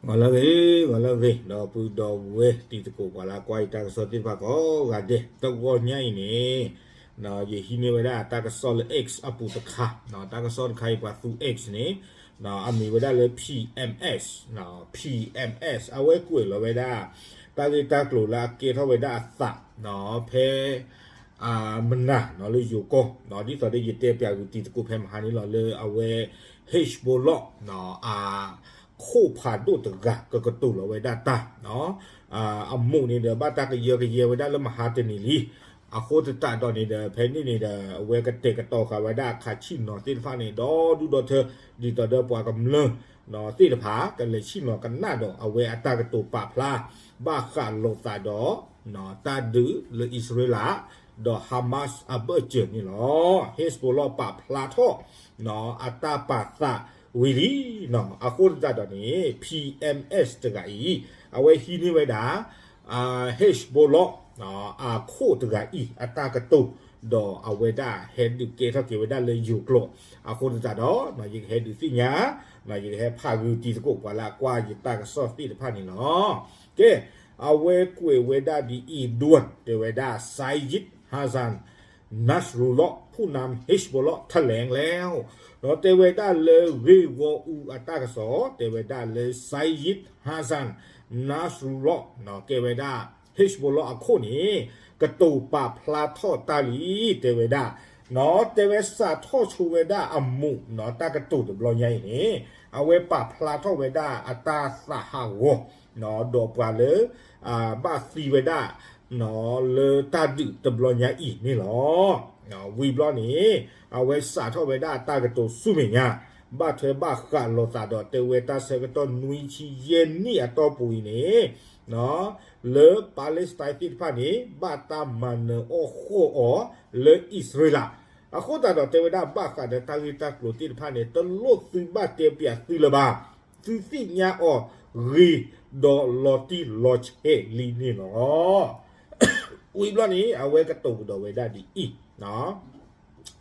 ဂီၤလၢအဂ့ၤ, ဂီၤလၢအဂ့ၤ, ဒီပုၢ်ဒီဝဲၢ်တံၤသကိး ပှၤလၢကွၢ်ယတၢ်ကစီၣ်သ့ၣ်တဖၣ်ကိးဂၤဒဲး, တဂီၤညါအံၤန့ၣ် ယဟံးန့ၢ်ဝဲဒၣ်တၢ်ကစီၣ်လၢ X အပူၤတခါ, တၢ်ကစီၣ်တခါအံၤ ပှၤသူ X န့ၣ် အမံၤဝဲဒၣ်လၢ P M S, P M S အဝဲကွဲးလီၤဝဲဒၣ် တၢ်ဂ့ၢ်တၢ်ကျိၤလၢအကဲထီၣ်ဝဲဒၣ်အသး ဖဲ မနၤလၢယိၤကီၢ်, ဒ်သိးဒီးယတဲပၠးဂုာ်တံၤသကိးဖဲမဟါန့ၣ်လီၤ လၢအဝဲ Hezbollah အခိၣ်ဖးဒိၣ်တဂၤ ကကတိၤလီၤဝဲဒၣ်တၢ် အမိၢ်န့ၣ်ဒီး ဘၣ်တၢ်ကယၢကယဲဝဲဒၣ်လၢမဟါတနံၤလံ. အဃိသတးဒီးန့ၣ်ဒီး ဖဲန့ၣ်န့ၣ်ဒီး အဝဲကတဲာ်ကတီၤဃာ်ဝဲဒၣ်အခးဆံၣ်နီၤသ့ၣ်တဖၣ်န့ၣ် ဒီဒူၣ်ဒီထၢ ဒ်သိးဒီးပှၤကမျၢၢ်သ့ၣ်တဖၣ် ကလဲၤဆ့ၣ်နီၤကနၣ်ဒီး အဝဲအတၢ်ကတိၤပာ်ဖျါ ဘၣ်ဃးလိာ်သးဒီး တၢ်ဒုးလၢအံၣ်စရ့လး ဒီး Hamas အဘၢၣ်စၢၤန့ၣ်လီၤ. Hezbollah ပာ်ဖျါထီၣ် အတၢ်ပာ်သးဝံၤလံ. အဃိသတးဒီးန့ၣ် P M S တဂၤအံၤ အဝဲဟံးန့ၢ်ဝဲဒၣ် Hezbollah အခိၣ်တဂၤအံၤ အတၢ်ကတိၤ ဒီးအဝဲဒၣ်ဟဲဒုးကဲထီၣ်က့ၤဝဲဒၣ်လၢယိၤကျိာ်. အဃိသတးဒီး ယကဟဲဒုးသ့ၣ်ညါ ယကဟဲဖးဂုာ်တံၤသကိး ပှၤလၢအကွၢ်ယတၢ်ကစီၣ်သ့ၣ်တဖၣ်န့ၣ်လီၤ. ကဲ, အဝဲကွဲးဝဲဒၣ်ဒ်အံၤ ဒွဲၣ် တဲဝဲဒၣ် Sayyid Hassan Nasrullah ผู้นำ Hezbollah แถลงแล้ว ဒီးတဲဝဲဒၣ်လၢဂ့ၢ်ဂီၢ်အူအတၢ်ကစီၣ် တဲဝဲဒၣ်လၢ Sayyid Hassan Nasrullah ကဲဝဲဒၣ် Hezbollah အခိၣ်န့ၣ် ကတိၤပာ်ဖျါထီၣ်တၢ်လံ တဲဝဲဒၣ် တဲဝဲစးထီၣ်ဆိဝဲဒၣ်အမူး တၢ်ကတိၤတဘျီညါအံၤန့ၣ် အဝဲပာ်ဖျါထီၣ်ဝဲဒၣ်အတၢ်သးဟးဂီၤ ဒီးပှၤလၢ ဘၣ်သံဝဲဒၣ် လၢတၢ်ဒုးတဘျီညါအံၤန့ၣ်လီၤ. ဝံၤဘျီန့ၣ် အဝဲစးထီၣ်ဝဲဒၣ်တၢ်ကတိၤဆူမဲာ်ညါ ဘၣ်ထွဲဘၣ်ဃးလိာ်သးဒီးတဲဝဲတၢ်ဆၢကတီၢ်နွံဆံယဲၢ်နံၣ်အတီၢ်ပူၤအံၤန့ၣ် လၢ Palestine သ့ၣ်တဖၣ်န့ၣ် ဘၣ်တၢ်မၤနၢၤအီၣ်ဃီၣ်အီၤလၢအံၣ်စရ့လး အဃိသတးဒီးတဲဝဲဒၣ်ဘၣ်ဃးဒီးတၢ်ဂ့ၢ်တၢ်ကျိၤသ့ၣ်တဖၣ်န့ၣ် တလိၣ်သုဘၣ်တဲပၠးသုလၢၤဘၣ်, သုသ့ၣ်ညါအီၤဂ့ၤဒီးလီၤတံၢ်လီၤဆဲးလံန့ၣ်လီၤ. ဝံၤဘျီန့ၣ် အဝဲကတိၤကဒီးဝဲဒၣ်ဒ်အံၤ,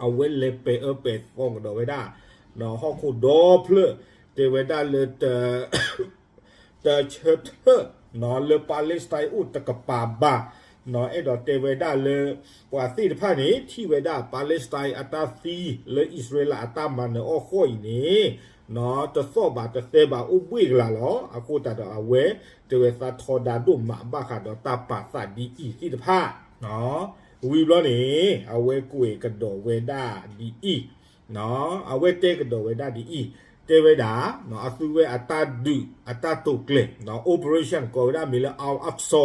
အဝဲလဲၤပဲာ်အၢပဲာ်သီကဒီးဝဲဒၣ် ဟီၣ်ခိၣ်ဒီဖျၢၣ် တဲဝဲဒၣ်လၢ တဆၢထၢၣ် လၢ Palestine အိၣ်တကပၤဘၣ်, အဲၣ်ဒိးတဲဝဲဒၣ်လၢ ပှၤသ့ၣ်တဖၣ်န့ၣ် ထံၣ်ဝဲဒၣ် Palestine အတၢ်သံလၢအံၣ်စရ့လးအတၢ်မၤနၢၤအီၣ်ဃီၣ်အံၤန့ၣ် တသီၣ်ဘၣ်တသဲဘၣ်အိၣ်ဘှ့ၣ်ကလာ်လီၤ. အဃိသတးဒီးအဝဲ တဲဝဲသးထီဒါဒိၣ်မးဘၣ်ဃးဒီးတၢ်ပာ်သးဒ်အံၤသ့ၣ်တဖၣ် ဝံၤဘျီန့ၣ် အဝဲကွဲးကဒီးဝဲဒၣ်ဒ်အံၤ, အဝဲတဲကဒီးဝဲဒၣ်ဒ်အံၤ, တဲဝဲဒၣ် အသုဝဲအတၢ်ဒုး အတၢ်တိာ်ကျဲၤ operation ကိးဝဲဒၣ်မ့ၢ်လၢ Al-Aqsa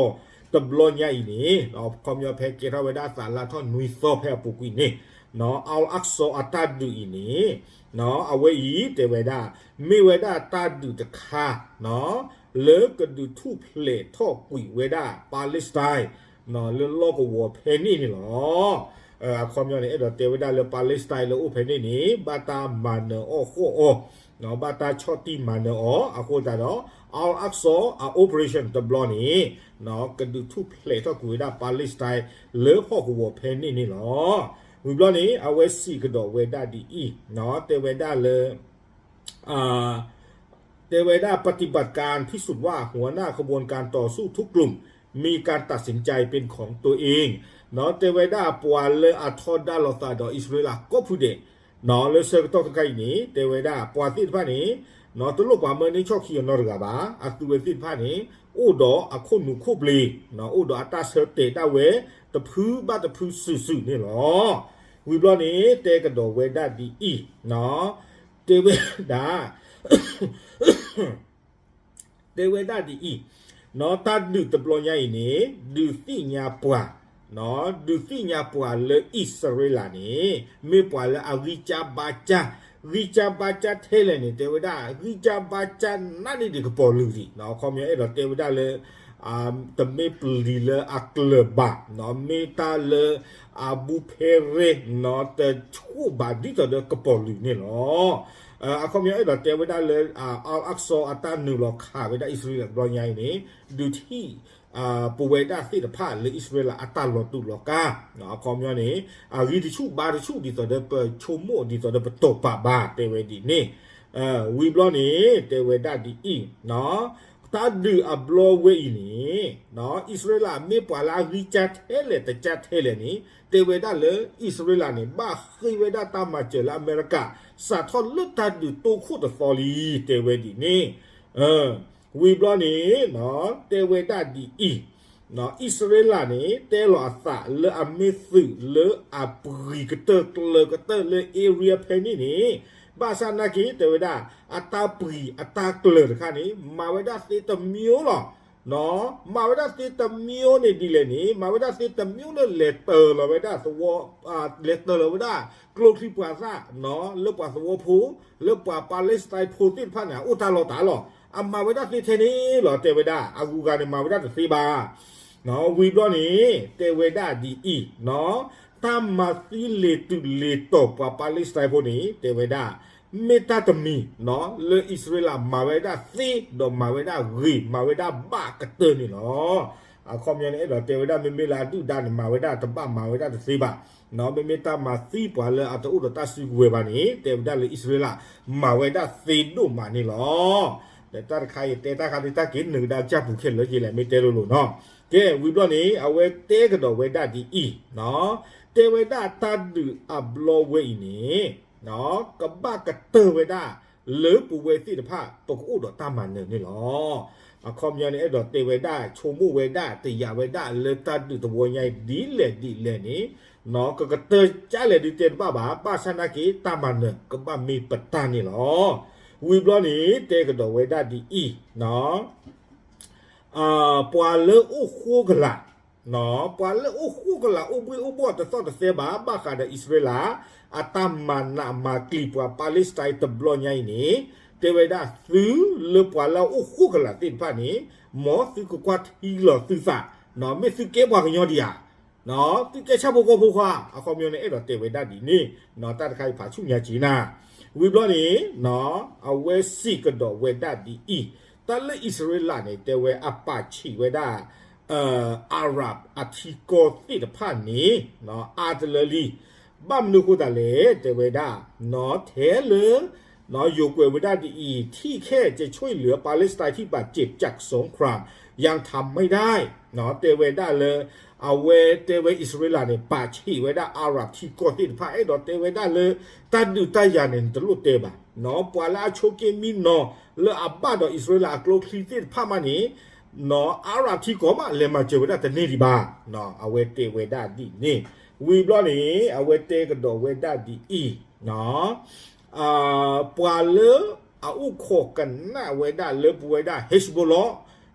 တဘျီညါအံၤန့ၣ် ခီပညီဖဲကဲထီၣ်ဝဲဒၣ်သးလါထီၣ်နွံသီဖဲအပူၤကွံာ်န့ၣ် Al-Aqsa အတၢ်ဒုးအံၤန့ၣ် အဝဲအံၤတဲဝဲဒၣ် မ့ၢ်ဝဲဒၣ်တၢ်ဒုးတခါ လၢကဒုးထူၣ်ဖျဲးထီၣ်ကွံာ်ဝဲဒၣ် Palestine လၢလီၢ်ကဝီၤဖဲန့ၣ်န့ၣ်လီၤ. အခီပညီန့ၣ် အဲၣ်ဒိးတဲဝဲဒၣ်လၢ Palestine လၢအိၣ်ဖဲန့ၣ်န့ၣ် ဘၣ်တၢ်မၤနၢၤအီၣ်ဃီၣ်အီၤ, ဘၣ်တၢ်ဆီၣ်တံၢ်မၤနၢၤအီၤ, အဃိသတးဒီး Al-Aqsa အ operation တဘျီန့ၣ် ကဒုးထူၣ်ဖျဲးထီၣ်ကွံာ်ဝဲဒၣ် Palestine လၢဟီၣ်ကဝီၤဖဲန့ၣ်န့ၣ်လီၤ. ဝံၤဘျီန့ၣ် အဝဲစံးကဒီးဝဲဒၣ်ဒ်အံၤ, တဲဝဲဒၣ်လၢ တဲဝဲဒၣ် ปฏิบัติการพิสูจน์ว่าหัวหน้าขบวนการต่อสู้ทุกกลุ่มมีการตัดสินใจเป็นของตัวเอง တဲဝဲဒၣ်ပှၤလၢအထီဒါလိာ်သးဒီးအံၣ်စရ့လးကိးဖုဒဲး လၢဆၢကတီၢ်ခဲခါအံၤန့ၣ် တဲဝဲဒၣ်ပှၤသ့ၣ်တဖၣ်န့ၣ် တလိၣ်ပှၤမၢန့ၢ်ဆီၣ်ခံအီၤနီတဂၤဘၣ်. အသုဝဲသ့ၣ်တဖၣ်န့ၣ် အိၣ်ဒီးအခိၣ်နူာ်ခိၣ်ဘျ့း, အိၣ်ဒီးအတၢ်ဆၢတဲာ်ဒၣ်ဝဲ တဖုဘၣ်တဖုစုာ်စုာ်န့ၣ်လီၤ. ဝံၤဘျီန့ၣ် တဲကဒီးဝဲဒၣ်ဒ်အံၤ, တဲဝဲဒၣ် တဲဝဲဒၣ်ဒ်အံၤ, တၢ်ဒုးတဘျီညါအံၤန့ၣ် ဒုးသ့ၣ်ညါပှၤ, ဒုးသ့ၣ်ညါပှၤလၢအံၣ်စရ့လးန့ၣ် မ့ၢ်ပှၤလၢအဂံၢ်စၢ်ဘါစၢ်, ဂံၢ်စၢ်ဘါစၢ်ထဲလဲၣ်န့ၣ် တဲဝဲဒၣ် ဂံၢ်စၢ်ဘါစၢ်နးန့ၢ်ဒံးကပီၤလုာ်လံ. အခီပညီအဲၣ်ဒိးတဲဝဲဒၣ်လၢ တမ့ၢ်ပျံၤလၢအကျၢၤဘၣ်, မ့ၢ်တၢ်လၢအဘူးဖဲရဲၣ် တဆိၣ်ဘၣ်ဒ်သိးဒီးကပီၤလုာ်န့ၣ်လီၤ. အခီပညီအဲၣ်ဒိးတဲဝဲဒၣ်လၢ Al-Aqsa အတၢ်နုာ်လီၤခးဝဲဒၣ်အံၣ်စရ့လးတဘျီညါအံၤန့ၣ် ဒုးထံၣ် ပဝဲဒၣ်သ့ၣ်တဖၣ်လၢအံၣ်စရ့လးအတၢ်လီၤတူာ်လီၤကာ်, အခီပညီန့ၣ် အဂံၢ်တဆူၣ်ဘါတဆူၣ်ဒ်သိးဒီးပဆိကမိၣ်ဒ်သိးဒီးပတိာ်ပာ်ဘၣ် တဲဝဲဒ်န့ၣ်. ဝံၤဘျီန့ၣ် တဲဝဲဒၣ်ဒ်အံၤ, တၢ်ဒုးအဘျီဝဲအံၤန့ၣ် အံၣ်စရ့လးမ့ၢ်ပှၤလၢအဂံၢ်စၢ်ထဲလဲၣ်တစၢ်ထဲလဲၣ်န့ၣ် တဲဝဲဒၣ်လၢအံၣ်စရ့လးန့ၣ် ဘၣ်ဃ့ဝဲဒၣ်တၢ်မၤစၢၤလၢအမဲရကၤ စးထီၣ်လၢတၢ်ဒုးတိခိၣ်တသီလံ တဲဝဲဒ်န့ၣ် ဝံၤဘျီန့ၣ် တဲဝဲဒၣ်ဒ်အံၤ အံၣ်စရ့လးန့ၣ် တဲလီၤအသးလၢအမ့ၢ်သုးလၢအပှံၤကတၢၢ်ကျၢၤကတၢၢ်လၢ area ဖဲန့ၣ်န့ၣ် ဘၣ်ဆၣ်နာ်က့ တဲဝဲဒၣ် အတၢ်ပှံၤအတၢ်ကျၢၤတခါန့ၣ် မၤဝဲဒၣ်သ့တမံၤလီၤ. မၤဝဲဒၣ်သ့တမံၤန့ၣ်ဒ်လဲၣ်န့ၣ် မၤဝဲဒၣ်သ့တမံၤလၢလဲၤတၢၤလီၤဝဲဒၣ်သဝီ လဲၤတၢၤလီၤဝဲဒၣ် ကျိချံမျိာ်သၣ် လၢပှၤသဝီဖိ လၢပှၤ Palestine ဖိသ့ၣ်တဖၣ်န့ၣ် အအိၣ်တၢ်လီၢ်တၢ်လီၢ် အမၤဝဲဒၣ်သ့ထဲန့ၣ်လီၤ တဲဝဲဒၣ် အဂုၤအဂၤန့ၣ် မၤဝဲဒၣ်တသ့ဘၣ်. ဝံၤဘျီန့ၣ် တဲဝဲဒၣ်ဒ်အံၤ တၢ်မၤသံလ့ၤတုၤလ့ၤတီၤပှၤ Palestine ဖိန့ၣ် တဲဝဲဒၣ် မ့ၢ်တၢ်တမံၤ လၢအံၣ်စရ့လးမၤဝဲဒၣ်သ့ ဒီးမၤဝဲဒၣ်ဂ့ၤ မၤဝဲဒၣ်ဘၣ်ကတၢၢ်န့ၣ်လီၤ. အခီပညီန့ၣ် အဲၣ်ဒိးတဲဝဲဒၣ် မ့မ့ၢ်လၢအဒုၣ်ဒါန့ၣ် မၤဝဲဒၣ်တဘၣ်မၤဝဲဒၣ်တသ့ဘၣ်. မ့မ့ၢ်တၢ်မၤသံပှၤလၢအတအိၣ်ဒီးတၢ်စုကဝဲၤဘၣ်န့ၣ် တဲဝဲဒၣ်လၢအံၣ်စရ့လး မၤဝဲဒၣ်သ့ဒိၣ်မးန့ၣ်လီၤ. ဒီးတၢ်တခါအံၤတဲတၢ်ခါဒ်တၢ်က့ၤနုာ်ကဒါကစၢ်ပူၤခဲလၢာ်က့လဲၣ် မ့ၢ်တဲလိၤလိၤနီၤ. ကဲ ဝံၤဘျီန့ၣ် အဝဲတဲကဒီးဝဲဒၣ်ဒ်အံၤ တဲဝဲဒၣ်တၢ်ဒုးအဘျီဝဲအံၤန့ၣ် ကဘၣ်ကတၢၢ်ဝဲဒၣ် လၢပဝဲသ့ၣ်တဖၣ် ပကအိၣ်ဒီးတၢ်မၤနၢၤန့ၣ်လီၤ. အခီပညီန့ၣ် အဲၣ်ဒိးတဲဝဲဒၣ် ဆိကမိၣ်ဝဲဒၣ် တယာ်ဝဲဒၣ်လၢတၢ်ဒုးတဝီညါအံၤ ဒ်လဲၣ်ဒ်လဲၣ်န့ၣ် ကကတၢၢ်ကလဲၣ်ဒုးတဲတဘၣ်ဘၣ် ဘၣ်ဆၣ်နာ်က့ တၢ်မၤနၢၤကဘၣ်မ့ၢ်ပတၢ်န့ၣ်လီၤ. ဝံၤဘျီန့ၣ် တဲကဒီးဝဲဒၣ်ဒ်အံၤ ပှၤလၢအိၣ်ဃိကလာ် ပှၤလၢအိၣ်ဃိကလာ်အိၣ်ဘှ့ၣ်အိၣ်ဘှီၣ်တသီၣ်တသဲဘၣ် ဘၣ်ဃးဒီးအံၣ်စရ့လး အတၢ်မၤနးမၤကျံၤပှၤ Palestine တဘျီညါအံၤန့ၣ် တဲဝဲဒၣ်သုလၢပှၤလၢအအိၣ်ဃိကလာ်သ့ၣ်တဖၣ်န့ၣ် မ်သုကကွၢ်ထံလီၤသုသး မ့ၢ်သုကဲပှၤကညီဒံးဧါ သုကဲဆၣ်ဖိကီၢ်ဖိခွါ အခီပညီန့ၣ် အဲၣ်ဒိးတဲဝဲဒၣ်ဒ်န့ၣ် တၢ်တခါအံၤဖးဆူညါက့ၤနၤ ဝံၤဘျီန့ၣ် အဝဲစံးကဒီးဝဲဒၣ်ဒ်အံၤ တၢ်လၢအံၣ်စရ့လးန့ၣ် တဲဝဲအပာ်ဆံးဝဲဒၣ် Arab အထံကီၢ်သ့ၣ်တဖၣ်န့ၣ် အါတလၢလံ ဘၣ်မနုၤအဃိသတးလဲၣ် တဲဝဲဒၣ် ထဲလၢ ယိၤကွဲးဝဲဒၣ်ဒ်အံၤ ထံၣ်ခဲကဲဆွ့ၣ်လၢ Palestine ထံၣ်ဘၣ်စ့း จากสงคราม ยังทำไม่ได้ တဲဝဲဒၣ်လၢ အဝဲတဲဝဲအံၣ်စရ့လးန့ၣ် ပာ်ဆံးဝဲဒၣ် Arab ထံကီၢ်သ့ၣ်တဖၣ် အဲၣ်ဒိးတဲဝဲဒၣ်လၢ တၢ်ဒုးတၢ်ယၤန့ၣ် နတလိၣ်တဲဘၣ် ပှၤလၢအဆိးက့မံနီၤ လၢအဘၣ်ဒီးအံၣ်စရ့လးအကျိချံသ့ၣ်တဖၣ်မးန့ၣ် Arab ထံကီၢ်မး လဲၤမၤစၢၤဝဲဒၣ်တန့ၢ်ဒံးဘၣ် အဝဲတဲဝဲဒၣ်ဒ်န့ၣ် ဝံၤဘျီန့ၣ် အဝဲတဲကဒီးဝဲဒၣ်ဒ်အံၤ ပှၤလၢအအိၣ်ခိးကနၣ်ဝဲဒၣ်လၢပဝဲဒၣ် Hezbollah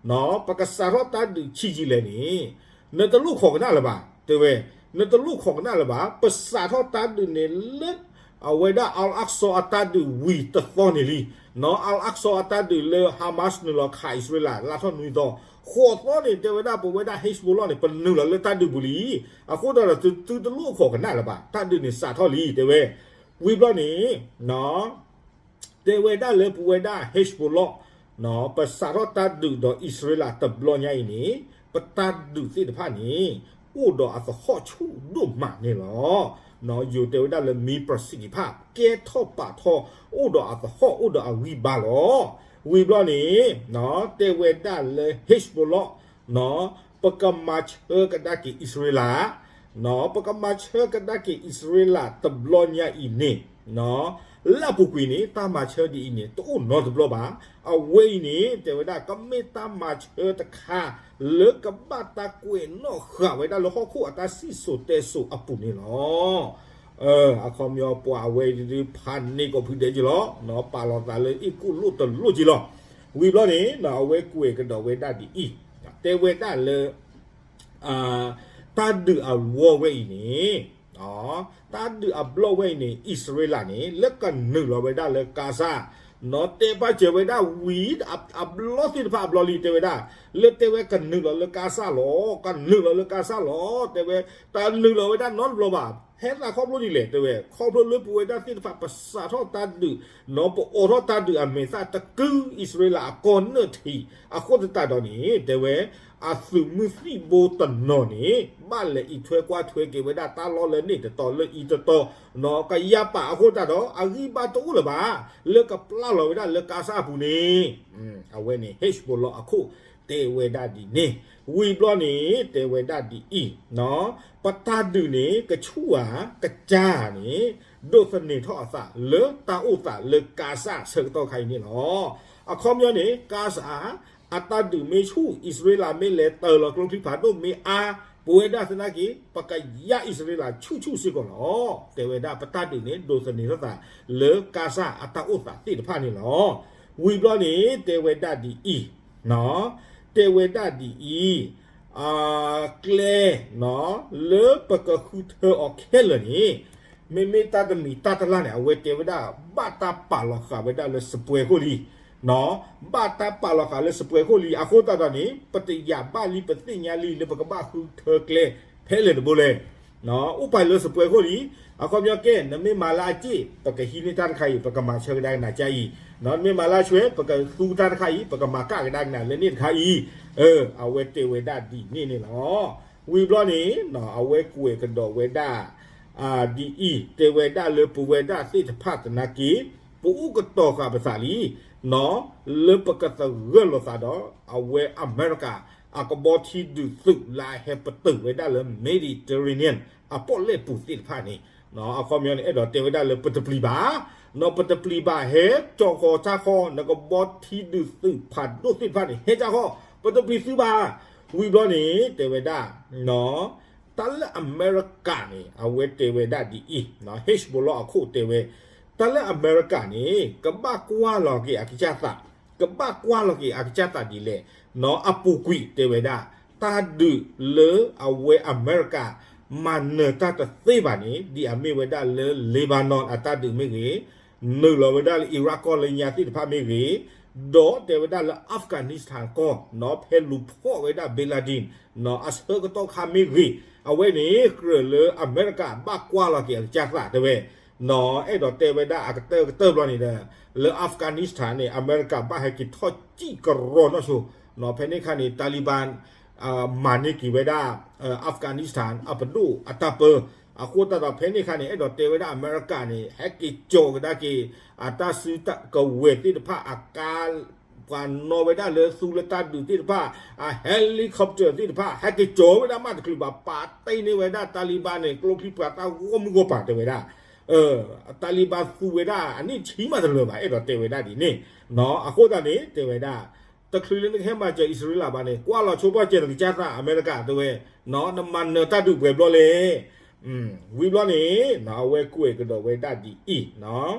ပကစးထီၣ်တၢ်ဒုးဆံးဆံးလဲၣ်န့ၣ် နတလိၣ်ခိးကနၣ်လၢၤဘၣ် တဲဝဲ နတလိၣ်ခိးကနၣ်လၢၤဘၣ် ပစးထီၣ်တၢ်ဒုးန့ၣ်လၢ အဝဲဒၣ် Al-Aqsa အတၢ်ဒုးဝံၤတသီန့ၣ်လံ Al-Aqsa အတၢ်ဒုးလၢ Hamas နုာ်လီၤခးအံၣ်စရ့လး လါထီၣ်နွံသီ ဃိးသီန့ၣ် တဲဝဲဒၣ်ပဝဲဒၣ် Hezbollah န့ၣ် ပနုာ်လီၤလၢတၢ်ဒုးပူၤလံ အဃိသတးဒီးသုတလိၣ်ခိးကနၣ်လၢၤဘၣ် တၢ်ဒုးန့ၣ်စးထီၣ်လံ တဲဝဲ ဝံၤဘျီန့ၣ် တဲဝဲဒၣ်လၢပဝဲဒၣ် Hezbollah ပစးထီၣ်တၢ်ဒုးဒီးအံၣ်စရ့လးတဘျီညါအံၤန့ၣ် ပတၢ်ဒုးသ့ၣ်တဖၣ်န့ၣ် အိၣ်ဒီးအသဟီၣ်ဆူၣ်ဒိၣ်မးန့ၣ်လီၤ. ယိၤတဲဝဲဒၣ်လၢ မ့ၢ်ပရစံးဒံးဖၣ် ကဲထီၣ်ပာ်ထီၣ် အိၣ်ဒီးအသဟီၣ်အိၣ်ဒီးအဂံၢ်ဘါလီၤ. ဝံၤဘျီန့ၣ် တဲဝဲဒၣ်လၢ Hezbollah ပကမၤဆၢကဒါက့ၤအံၣ်စရ့လး ပကမၤဆၢကဒါက့ၤအံၣ်စရ့လးတဘျီညါအံၤန့ၣ် လၢအပူၤကွံာ်န့ၣ် တၢ်မၤဆၢဒ်အံၤန့ၣ် တအိၣ်နီတဘျီဘၣ်. အဝဲအံၤန့ၣ် တဲဝဲဒၣ်ကမ့ၢ်တၢ်မၤဆၢတခါ လၢကဘၣ်တၢ်ကွဲးနီၣ်ဃာ်ဝဲဒၣ်လၢဟီၣ်ခိၣ်အတၢ်စံၣ်စိၤတဲစိၤအပူၤန့ၣ်လီၤ. အခီပညီ ပှၤအဝဲဒုးဖးန့ၢ်ကိးဖုဒဲက့ၤလီၤ. ပာ်လီၤသးလၢအ့ၣ်ကူၣ်လိၣ်တလိၣ်က့ၤလီၤ. ဝံၤဘျီန့ၣ် အဝဲကွဲးကဒီးဝဲဒၣ်ဒ်အံၤ, တဲဝဲဒၣ်လၢ တၢ်ဒုးအဝီဝဲအံၤန့ၣ်, တၢ်ဒုးအဘျီဝဲအံၤန့ၣ် အံၣ်စရ့လးန့ၣ် လၢကနုာ်လီၤဝဲဒၣ်လၢကါစၢ်, တဲဘၣ်စၢၤဝဲဒၣ်ဝံၤအဘျီလံ တဲဝဲဒၣ်, လၢတဲဝဲကနုာ်လီၤလၢကါစၢ်လီၤ, ကနုာ်လီၤလၢကါစၢ်လီၤ, တဲဝဲ တနုာ်လီၤဝဲဒၣ်နီတဘျီဘၣ်. ဟဲသးခီဖျိဒ်လဲၣ် တဲဝဲ ခီဖျိလၢပဝဲဒၣ်သ့ၣ်တဖၣ် ပစးထီၣ်တၢ်ဒုး နီၢ် ပအိးထီၣ်တၢ်ဒုးအမဲာ်သၣ် တကုၢ်အံၣ်စရ့လးအကီၢ်နၢၣ်ထံး အဃိသတးဒီးန့ၣ် တဲဝဲ အသုးမုၢ်သံၣ်ဘိတနီၤန့ၣ် ဘၣ်လဲၤအံးထွဲကွၢ်ထွဲက့ၤဝဲဒၣ်တၢ်လီၢ်လၢန့ၣ်တတီၤလၢအံၤတတီၤ နီၢ် ကယၤပာ်အဃိသတးဒီး အဂံၢ်ဘါတအိၣ်လၢၤဘၣ် လၢကပျၢ်လီၤဝဲဒၣ်လၢကါစၢ်အပူၤန့ၣ် အဝဲန့ၣ် Hezbollah အခိၣ်တဲဝဲဒၣ်ဒ်န့ၣ် ဝံၤဘျီန့ၣ် တဲဝဲဒၣ်ဒ်အံၤ, ပတၢ်ဒုးန့ၣ် ကဆူၣ်ဧါ ကစၢ်ဧါန့ၣ် ဒိးသန့ၤထီၣ်အသးလၢတၢ်အိၣ်သးလၢကါစၢ်ဆၢကတီၢ်ခါအံၤန့ၣ်လီၤ. အခီပညီန့ၣ် ကါစၢ် အတၢ်ဒုးမ့ၢ်ဆူၣ် အံၣ်စရ့လးမ့ၢ်လဲၤတၢၤလီၤကျိချံဖးဒိၣ်မ့ၢ်အါ ပဝဲဒၣ်သနာ်က့ ပကယါအံၣ်စရ့လးဆူၣ်ဆူၣ်စ့ၢ်ကီးလီၤ. တဲဝဲဒၣ်ပတၢ်ဒုးန့ၣ် ဒိးသန့ၤထီၣ်သးလၢကါစၢ်အတၢ်အိၣ်သးသ့ၣ်တဖၣ်န့ၣ်လီၤ. ဝံၤဘျီန့ၣ် တဲဝဲဒၣ်ဒ်အံၤ, တဲဝဲဒၣ်ဒ်အံၤ, ကျဲ လၢပကဃုထၢအီၤခဲလၢာ်န့ၣ် မ့မ့ၢ်တၢ်တမံၤတၢ်တလၢ်န့ၣ် အဝဲတဲဝဲဒၣ် ဘၣ်တၢ်ပာ်လီၤဃာ်ဝဲဒၣ်လၢစပွဲခိၣ်လံ, ဘၣ်တၢ်ပာ်လီၤဃာ်လၢစပွဲခိၣ်လံ အဃိသတးဒီးန့ၣ် ပတယာ်ဘၣ်လံ ပသ့ၣ်ညါလံ လၢပကဘၣ်ဃုထၢကျဲဖဲလဲၣ်တဘိလဲၣ် အိၣ်ပာ်လၢစပွဲခိၣ်လံ. အခီပညီကဲ နမ့ၢ်မၤလၢအစ့ၣ် ပကဟံးန့ၢ်တၢ်တခါအံၤ ပကမၤဆၢကဒါကနၤကါအံၤ, နမ့ၢ်မၤလၢအဆွဲ ပကသူတၢ်တခါအံၤ ပကမၤကဒါကနၤလၢန့ၣ်တခါအံၤ, အဝဲတဲဝဲဒၣ်ဒ်န့ၣ်န့ၣ်လီၤ. ဝံၤဘျီန့ၣ် အဝဲကွဲးကဒီးဝဲဒၣ် ဒ်အံၤ, တဲဝဲဒၣ်လၢပဝဲဒၣ်သ့ၣ်တဖၣ်သနာ်က့ ပအိၣ်ကတီၤဃာ်ပသးလံ လၢပကသဂၢၢ်လိာ်သးဒီး အဝဲအမဲရကၤ အကဘီထံဒုးသုးလၢအဟဲပတုာ်ဝဲဒၣ်လၢ Mediterranean အပီၣ်လဲၣ်ပူၤသ့ၣ်တဖၣ်န့ၣ်, အခီပညီန့ၣ် အဲၣ်ဒိးတဲဝဲဒၣ်လၢပတပျံၤဘၣ်, ပတပျံၤဘၣ်ဟဲကၠီဃီၤတၢ်ဃီ နကဘီထံဒုးသုးဖးဒိၣ်သ့ၣ်တဖၣ်န့ၣ် ဟဲတၢ်ဃီ ပတပျံၤသုဘၣ်. ဝံၤဘျီန့ၣ် တဲဝဲဒၣ် တၢ်လၢအမဲရကၤန့ၣ် အဝဲတဲဝဲဒၣ်ဒ်အံၤ, Hezbollah အခိၣ်တဲဝဲ, တၢ်လၢအမဲရကၤန့ၣ် ကဘၣ်ကွၢ်လီၤက့ၤအကစၢ်သး, ကဘၣ်ကွၢ်လီၤက့ၤအကစၢ်သးဒ်လဲၣ်, အပူၤကွံာ်တဲဝဲဒၣ် တၢ်ဒုးလၢအဝဲအမဲရကၤ မၤနၢၤတၢ်တသ့ဘၣ်န့ၣ် ဒ်အမ့ၢ်ဝဲဒၣ်လၢ Lebanon အတၢ်ဒုးမ့ၢ်ဂ့ၤ, နုာ်လီၤဝဲဒၣ်လၢ Iraq ကီၢ်လၢညါသ့ၣ်တဖၣ်မ့ၢ်ဂ့ၤ, ဒီးတဲဝဲဒၣ်လၢ Afghanistan ကီၢ် ဖဲလူၤဖီၣ်ဝဲဒၣ် bin Laden အဆၢကတီၢ်ခါမ့ၢ်ဂ့ၤ, အဝဲန့ၣ် ကြၢးလၢအမဲရကၤဘၣ်ကွၢ်လီၤက့ၤအကစၢ်သးတဲဝဲ, အဲၣ်ဒိးတဲဝဲဒၣ်အကတၢၢ်ကတၢၢ်ဘျီန့ၣ်ဒီး လၢ Afghanistan န့ၣ် အမဲရကၤဘၣ်ဟဲက့ၤထီၣ်စံၣ်ကရီနီၢ်ဆိ, ဖဲန့ၣ်အခါန့ၣ် Taliban မၤန့ၢ်က့ၤဝဲဒၣ် Afghanistan အပဒိၣ်အတၢ်ပၢ, အဃိသတးဒီးဖဲန့ၣ်အခါန့ၣ် အဲၣ်ဒိးတဲဝဲဒၣ်အမဲရကၤန့ၣ် ဟဲက့ၤကၠီၤကဒါက့ၤ အတၢ်စုကဝဲၤသ့ၣ်တဖၣ် အကါ ပှၤနီၣ်ဝဲဒၣ်လၢသူလၢတၢ်ဒုးသ့ၣ်တဖၣ် အ helicopter သ့ၣ်တဖၣ် ဟဲက့ၤကၠီၤဝဲဒၣ်မးတချုးဘၣ် ပာ်တ့ၢ်န့ၢ်ဝဲဒၣ် Taliban န့ၣ် ကျိချံပှၤသၣ်ဂီၢ်မုၢ်ဂီၢ်ပၤတဲဝဲဒၣ် Taliban သူဝဲဒၣ်အနံၣ်ဆံမးတလၢာ်ဘၣ် အဲၣ်ဒိးတဲဝဲဒၣ်ဒ်န့ၣ်, အဃိသတးန့ၣ် တဲဝဲဒၣ် တချုးလၢနကဟဲမၤစၢၤအံၣ်စရ့လးဘၣ်န့ၣ် ကွၢ်လီၤဆိပှၢ်စၢၤနကစၢ်သးအမဲရကၤတဲဝဲ, နမၤနၢၤတၢ်ဒုးပှဲၤဘျီလဲၣ်. ဝံၤဘျီန့ၣ် အဝဲကွဲးကဒီးဝဲဒၣ်ဒ်အံၤ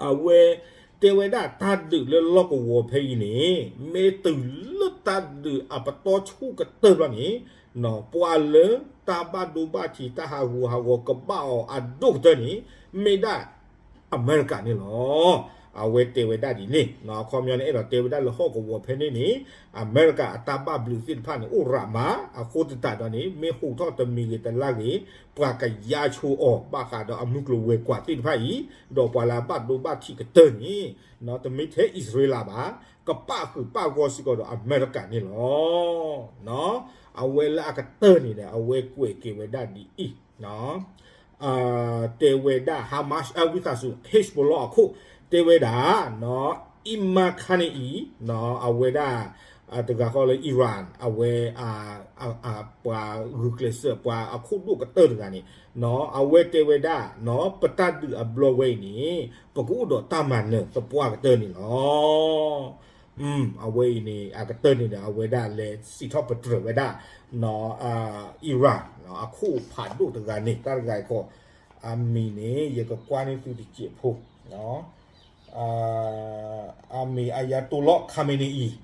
အဝဲ တဲဝဲဒၣ်တၢ်ဒုးလၢလီၢ်ကဝီၤဖဲအံၤန့ၣ် မ့ၢ်တုၤလၢတၢ်ဒုးအပတီၢ်ဆူၣ်ကတၢၢ်ဘျီန့ၣ် ပှၤလၢတၢ်ဘၣ်ဒိဘၣ်ထံးတၢ်ဟးဂူာ်ဟးဂီၤကဘၣ်အီၤအဒိၣ်ကတၢၢ်န့ၣ် မ့ၢ်ဒၣ်အမဲရကၤန့ၣ်လီၤ. အဝဲတဲဝဲဒၣ်ဒ်န့ၣ် အခီပညီန့ၣ် အဲၣ်ဒိးတဲဝဲဒၣ်လၢဟီၣ်ကဝီၤဖဲန့ၣ်န့ၣ် အမဲရကၤအတၢ်ဘၣ်ဘျုးသ့ၣ်တဖၣ်န့ၣ် အိၣ်ရးမး အဃိသတးဒီးန့ၣ် မ့ၢ်ဟူးထီၣ်တမံၤဂ့ၤတလါဂ့ၤ ပှၤကယါဆိအီၤ ဘၣ်ဃးဒီးအမုၢ်ကျိၤဝဲၤကွာ်သ့ၣ်တဖၣ်အံၤ ဒီးပှၤလၢအဘၣ်ဒိဘၣ်ထံးကတၢၢ်န့ၣ် တမ့ၢ်ထဲအံၣ်စရ့လးဘၣ် ကပၣ်ဃုာ်ပၣ်ဂီၢ်စ့ၢ်ကီးဒီးအမဲရကၤန့ၣ်လီၤ. အဝဲလၢအကတၢၢ်န့ၣ်ဒီး အဝဲကွဲးက့ၤဝဲဒၣ်ဒ်အံၤ တဲဝဲဒၣ် Hamas ဝံသးစူၤ Hezbollah အခိၣ် တဲဝဲဒၣ် Imam Khamenei အဝဲဒၣ် တဂၤဃီလၢ Iran အဝဲ ပှၤဂုာ်ကျဲးစၢး ပှၤအခိၣ်ဒိၣ်ကတၢၢ်တဂၤန့ၣ် အဝဲတဲဝဲဒၣ် ပတၢ်ဒုးအဘျီဝဲအံၤန့ၣ် ပကအိၣ်ဒီးတၢ်မၤနၢၤသပှၢ်ကတၢၢ်န့ၣ်လီၤ. အဝဲအံၤန့ၣ် အကတၢၢ်န့ၣ်ဒီး အဝဲဒၣ်လဲၤစံးထီၣ်ပတြၢၤဝဲဒၣ် Iran အခိၣ်ဖးဒိၣ်တဂၤန့ၣ် တၢ်တဂၤအံၤခီ အမံၤန့ၣ် ယကကွၢ်န့ၢ်သုတစဲးဖိ အမံၤ Ayatollah Khamenei,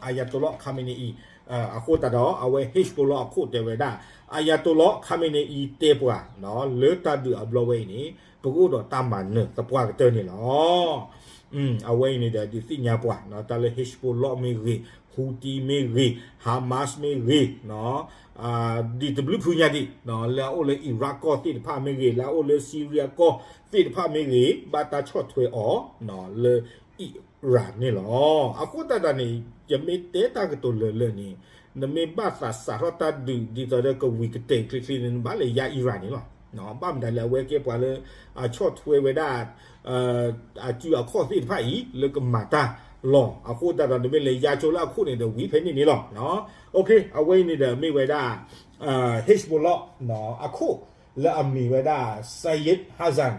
Ayatollah Khamenei အဃိသတးဒီး အဝဲ Hezbollah အခိၣ်တဲဝဲဒၣ် Ayatollah Khamenei တဲပှၤ လၢတၢ်ဒုးအဘျီဝဲအံၤန့ၣ် ပကအိၣ်ဒီးတၢ်မၤနၢၤသပှၢ်ကတၢၢ်န့ၣ်လီၤ. အဝဲအံၤန့ၣ်ဒီး ဒုးသ့ၣ်ညါပှၤ တၢ်လၢ Hezbollah မ့ၢ်ဂ့ၤ Houthi မ့ၢ်ဂ့ၤ, Hamas မ့ၢ်ဂ့ၤ, ဒ်တဘျုးဖုညါဒံး, လၢအအိၣ်လၢ Iraq ကီၢ်သ့ၣ်တဖၣ်မ့ၢ်ဂ့ၤ, လၢအအိၣ်လၢ Syria ကီၢ်သ့ၣ်တဖၣ်မ့ၢ်ဂ့ၤ, ဘၣ်တၢ်ဆီၣ်ထွဲအီၤ လၢ Iran န့ၣ်လီၤ. အဃိသတးဒီးန့ၣ် ယမ့ၢ်တဲတၢ်ကတိၤလၢာ်လၢာ်န့ၣ် နမ့ၢ်ဘၣ်သးစးထီၣ်တၢ်ဒုးဒ်သိးဒီးကဝံၤကတဲာ်ချ့ချ့န့ၣ် နဘၣ်လဲၤယါ Iran န့ၣ်လီၤ. ဘၣ်မတၤလဲၣ် အဝဲကဲပှၤလၢ အဆီၣ်ထွဲဝဲဒၣ် အစုအခီၣ်သ့ၣ်တဖၣ်အံၤ လၢကမၤတၢ်လီၤ. အဃိသတးဒီး နမ့ၢ်လဲၤယါကၠိလၢအခိၣ်န့ၣ်ဒီး ဝံၤဖဲန့ၣ်န့ၣ်လီၤ. အဝဲအံၤန့ၣ်ဒီးမ့ၢ်ဝဲဒၣ် Hezbollah အခိၣ် လၢအမံၤဝဲဒၣ် Sayyid Hassan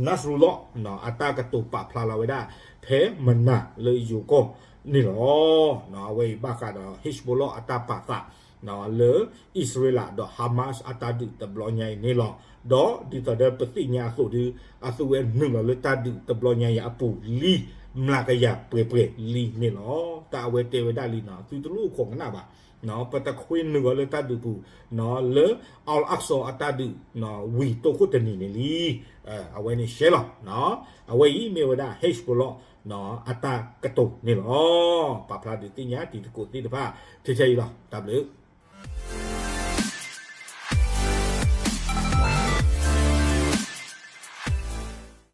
Nasrullah အတၢ်ကတိၤပာ်ဖျါလီၤဝဲဒၣ် ဖဲမနၤလၢယိၤကီၢ်န့ၣ်လီၤ. အဝဲအံၤဘၣ်ဃးဒီး Hezbollah အတၢ်ပာ်သး လၢအံၣ်စရ့လးဒီး Hamas အတၢ်ဒုးတဘျီညါအံၤန့ၣ်လီၤ. ဒီးဒ်သိးဒီးပသ့ၣ်ညါအသိးဒီး အသုဝဲနုာ်လီၤလၢတၢ်ဒုးတဘျီညါအံၤအပူၤလံ မျးကယၤပှဲၤပှဲၤလံန့ၣ်လီၤ. တၢ်အဝဲတဲဝဲဒၣ်လံန့ၣ် သုတလိၣ်ခိးကနၣ်ဘၣ် ပတခွ့နုာ်လီၤလၢတၢ်ဒုးပူၤ လၢ Al-Aqsa အတၢ်ဒုး ဝံၤတိခိၣ်တနံၤန့ၣ်လံ. အဝဲန့ၣ်ရှဲလီၤ. အဝဲအံၤမ့ၢ်ဝဲဒၣ် Hezbollah အတၢ်ကတိၤန့ၣ်လီၤ. ပာ်ဖျါဒုးသ့ၣ်ညါတံၤသကိးသ့ၣ်တဖၣ် ထဲထဲအံၤလီၤ. တၢ်ဘျုး